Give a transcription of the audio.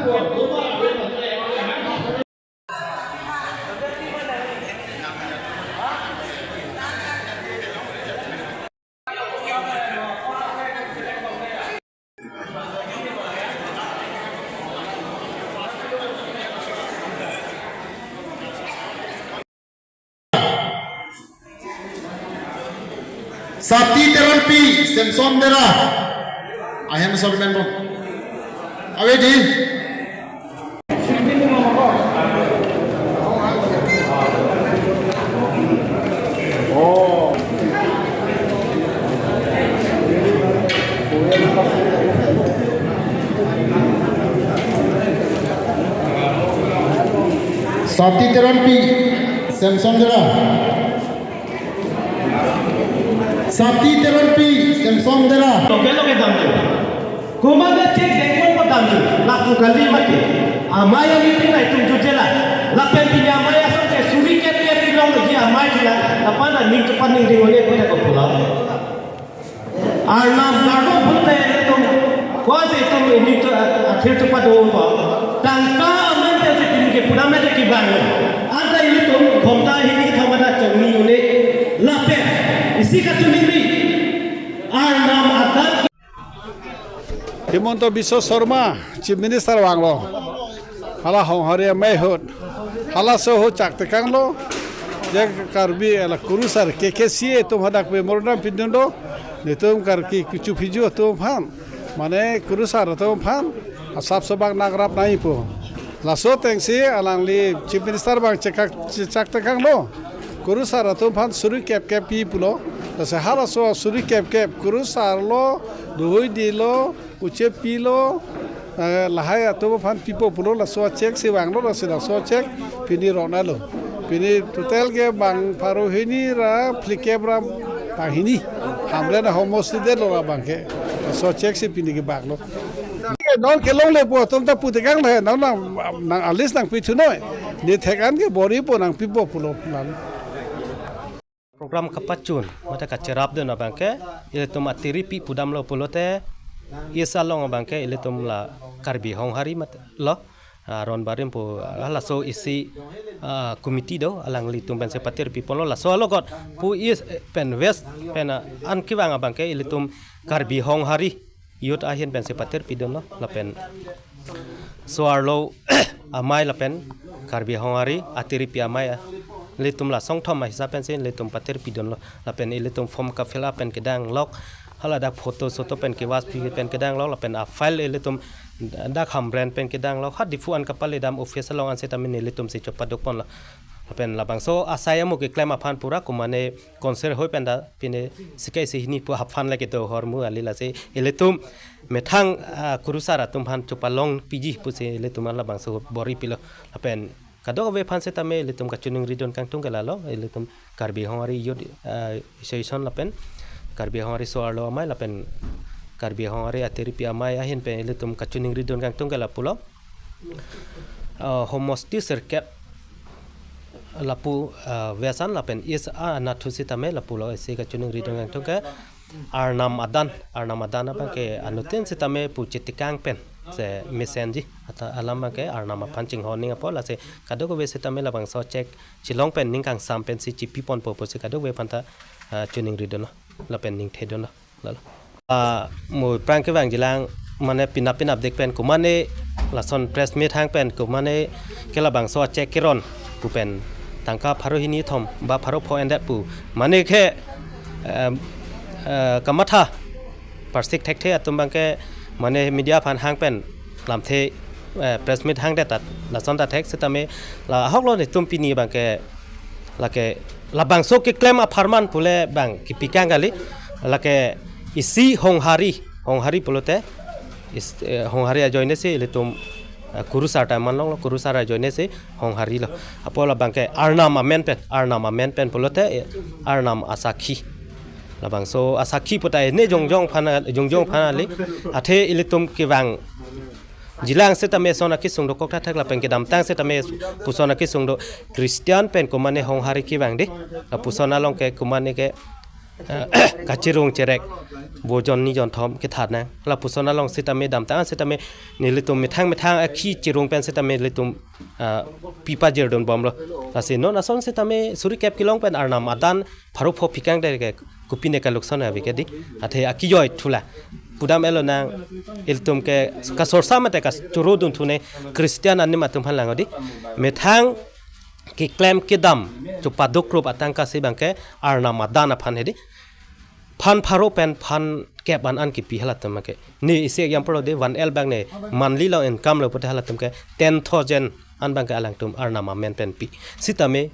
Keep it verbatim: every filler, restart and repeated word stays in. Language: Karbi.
Sati Teronpi, Samson Dera. Ahem sormen po. Ave di. Sati Teronpi, Samson Dera. Sati Teronpi, Samson Dera. Loge loge damji. Komat check dengpon po damji. Lapu kali mati. Amei ameeting nangtum jutje la. Lapen pini amei asong ke suri kep kep ilongji amei jila. Lapen aning kepaning ding ole ko ko pula. Arnam karno pulote itum, ko-an si itum ining to, athir to pado pa. Tangka amen te si itum ke pura mete kevang. Anta itum ghonta hini thomata chongni un-e lapen isi kachiningri. Arnam adan. Himanta Biswa Sarma, Chief Minister vanglo. Hala Honghari amei ahut. Halaso ahut chak tekanglo. Je Karbi hala kurusar K K C A atum hadak memorandum pidun do. Netum Karbi kuchu phiju atum aphan. Mane kurusar atum aphan. Asap sobak nagrap nangji pu. Laso atengsi alangli Chief Minister vang chekak chak tekanglo. Kurusar atum aphan suri kep kep pi pulo. Lasi halaso suri kep kep kurusar lo, duhui di lo, uche pi lo, eh, lahai atum aphan pipo pulo, laso check si vanglo, lasi laso check pini rona lo. Pini total ke bang pharo hini ra phlikep ra bang hini. Hamren ahormu si det lo ra bang ke. Laso check si pini kevang lo. Non kelongle po, atum ta pu tekang le, non nang, nang alis nangpi thunoi. Ne thek-an ke bor-ipo nangpipo pulo pulo. Program kapachun mate kacherapdun abangke ilitum atiripi pudamlo pulote, isa along abangke ilitum la Karbi Honghari mate lo, ah, Ron Barim pu, ah, laso isi, ah, committee do alanglitum pensi patirpi ponlo, laso alogot pu is, eh, pen West pen, ah, an kevang abangke ilitum Karbi Honghari youth ahin pensi patirpidunlo lapen so-arlo amei lapen Karbi Honghari atiripi amei, ah, ilitum la songthom ahisap pensi ilitum patirpidunlo lapen ilitum form ka-fill up pen kedanglok, haladak photo soto pen kewas pi pen kedanglok lapen afile ilitum dak Hamren pen kedanglok, ha Diphu an kapale dam office along an sitame nelitum si chopaduk ponlo lapen labangso asai amu keklem aphan pura komane konsir hoi pen ta pine sikai si hini pu aphan lake do ahormu kali, lasi ilitum methang, ah, kurusar atum aphan chopalongpiji pusi ilitum an labangso bor-ipilo lapen kadokave aphan sitame ilitum kachiningridun kangtung ke lalo, ilitum Karbi Honghari Youth, ah, Association lapen Karbi Honghari so-arlo amei lapen Karbi Honghari atiripi amei ahin pen ilitum kachiningridun kangtung ke lapulo. Ah, homosti sirkep lapu, ah, West an lapen East anatthu sitame lapulo, isi kachiningridun kangtung ke Arnam adan, Arnam adan abangke anuttin sitame pu chetekang pensi mesenji, ata alam abangke Arnam aphan chinghon ning apot, lasi kadokave sitame labangso check chelong pen ning kangsam pensi chepi ponpo pusi kadokave aphanta, ah, chiningridunlo lapen ningthedunlo. Lalo. Ah, mo prang kevangjilang mane pinap pinap dik pen komane lason press meet hang pen komane ke labangso a-check keron pu pen tangka pharo hini thom ba pharo pho endet pu mane ke, em, eh, kamatha parsik thekthe atum abangke mane media aphan hang pen lamthe, eh, press meet hangdet ta lason ta thek sitame la ahoklo netum pini abangke lake labangso keklem apharman pule bang kepikang kali, lake isi Honghari, Honghari pulote is, eh, Honghari ajoine si ilitum, eh, kurusar ta manlonglo, kurusar ajoine si Honghari lo. Apot labangke Arnam amen pen, Arnam amen pen pulote, eh, Arnam asakhi. Labangso asakhi puta ne jongjong aphan, jongjong aphan kali, athe ilitum kevangjilang sitame son akesung dokok thakthak lapen kedamtang sitame puson akesung do Christian pen komane Honghari kevang de. Lapuson along ke komane ke eh, kachirung cherek, bojon ni jon thom kethat nang. Lapuson along sitame damtang sitame nelitum methang methang akhi chirung pen sitame nelitum, eh, pipa jirdun bomlo. Lasi non ason sitame suri kep kelong pen Arnam adan pharo pho phikang de ke kopine kaluksan ave ke di. Athe akijoi thula. Pudam elo nang ilitum ke kasorsa mate kachoro dun thune Christian anim atum aphan lang di. Methang keklem kedam chopaduk rup atangka si abangke Arnam adan aphan hedi. Phan pharo pen phan kep an an kipi halatum ke. Ne isi example de one L abang ne monthly lo income lo pute halatum ke ten thousand an abangke alangtum Arnam amen pen pi. Sitame